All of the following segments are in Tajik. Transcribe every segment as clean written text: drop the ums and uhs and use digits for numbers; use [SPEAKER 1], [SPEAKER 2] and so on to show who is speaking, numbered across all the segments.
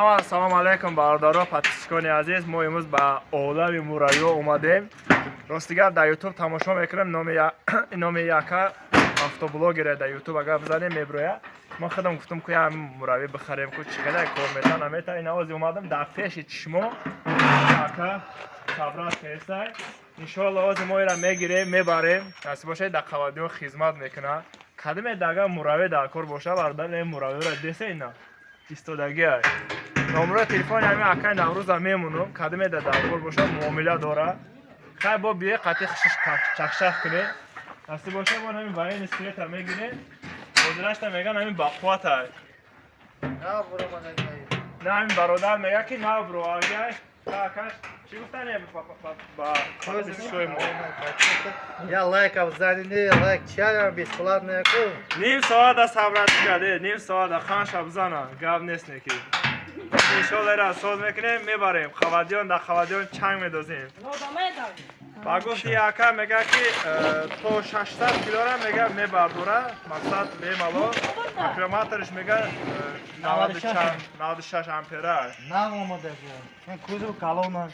[SPEAKER 1] Аввал салом алайкум, бародаро, подписчикони азиз. Мо имрӯз ба олами муравиҳо омадем. Рости гап, дар Ютуб тамошо мекунем, номи яка автоблогере, дар Ютуб агар бизанем, меброя. Мо худам гуфтам, ку як муравӣ бихарем, ку чӣ хеле кор мета, намета. Ин овози омадам, дар пеши чишмо ака сабрат кесай. Иншоалло, ози мо ира мегирем, мебарем. Насиб бошад, дар Қавадиён хизмат мекунад. Кадиме дага муравӣ дар кор боша, бародар, ин муравиро десе, ина истодагиай. Номерои телефони ҳамин акай Наврӯза мемонам. Кадиме да дар кор боша, муомила дора. Хай, бо бие, қатъи хишиш чахчах кунем. Насиб боша, мо ҳамин военный света мегирем. Ҳозирашта меган, ҳамин бақувватай. На, ҳамин бародар мега, ки нав бироваргай. Акаш чӣ гуфтане ба подписчикои мо?
[SPEAKER 2] Я лайков занене, лайк чаям бесплатный ку.
[SPEAKER 1] Ним соата сабрат карде, ним соата ханша бизана, гап нест неки. Иншолла, ира соз мекунем, мебарем. Хавадиён, дар Хавадиён чанг медозем. Ба гуфти яка, мега, ки то 600 килора, мега, мебардора, мақсад бемалол. Аккумуляториш, мега, 96 ампера.
[SPEAKER 2] Нав омада. Ин кузов калона.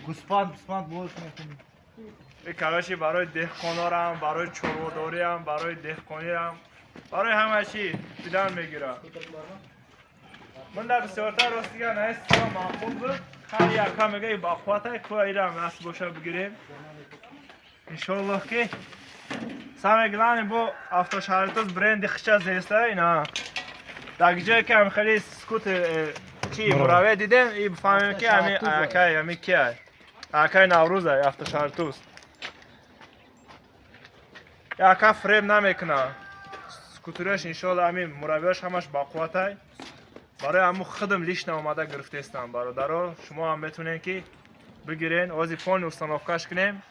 [SPEAKER 2] Гуспанд, гуспанд боз мекунӣ.
[SPEAKER 1] Короче, барои деҳқонорам, барои чорводориам, барои деҳқониам, барои ҳама чӣ дидан мегирад. Ман дар бисёртар, ростига, наистима маъқул буд. Ҳар яка мега, и бақувватай, куа ирам насиб боша, бигирем. Иншоаллоҳ, ки самое главное, бо Автошаҳритӯз бренди хича зеста ина. Дар ҷое ки ҳам хеле скутер, чи мураве дидем, и бифаҳмем, ки ҳами акай, ҳами киай. Акай Наврӯзай, Автошаҳритӯз. Яка фреб намекуна. Скутераш, иншоалло, ҳамин муравиёш ҳамаш бақувватай. Барои ҳамун худам лично омада гирифтестам, бародаро. Шумо ҳам метавонед, ки бигирен. Ози полный установкаш кунем,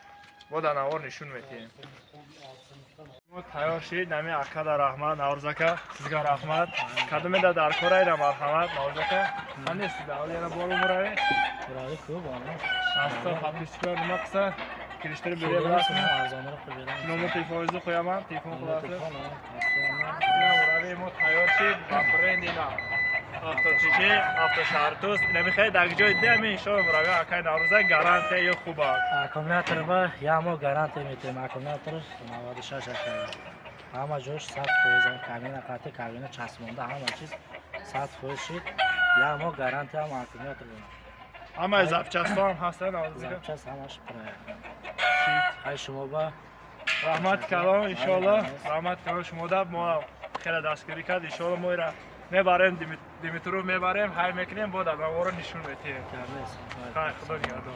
[SPEAKER 1] бо дар навор нишон метиҳем. Мо тайёр шид. Нами акада раҳмат, Наврӯзака, сизга раҳмат. Кадомеда дар кораира, марҳамат, Наврӯзака. Ҳанест яна бору муравӣ?
[SPEAKER 3] Муравӣ хуб, ана.
[SPEAKER 1] Аста подписчикоя нима қиса кириштари бере биласми?
[SPEAKER 3] Арзонро хуб берам.
[SPEAKER 1] Номер телефонизу қояман, телефон қиласиз.
[SPEAKER 3] Телефон,
[SPEAKER 1] Ина муравии мо тайёр шид ба бренди на. Авточичи, Автошаҳртӯз. Ина мехоҳед дар ҷои дами, иншоалло, мурави акай Наврӯза, гарантия ё хуб аст.
[SPEAKER 3] Аккумулятор ба як моҳ гарантия метиҳем. Аккумулятор 96 ака. Ҳама ҷош 100%, кабина қати кабина часпонда, ҳама чиз 100% шид. Як моҳ гарантия ҳам аккумулятор.
[SPEAKER 1] Ҳамаи запчастҳо ҳам ҳастанд, Наврӯзака?
[SPEAKER 3] Запчасть ҳамаш правильно.
[SPEAKER 1] Шид.
[SPEAKER 3] Ҳай, шумо ба
[SPEAKER 1] Раҳмат калон, иншоалло. Раҳмат калон шумо да мо хеле дастгирӣ кард. Иншоалло, мо ира мебарем, Димитров мебарем, ҳай мекунем, бо дар наворо нишон метиҳем.
[SPEAKER 3] Кардес.
[SPEAKER 1] Хай, Худо нигаҳдор.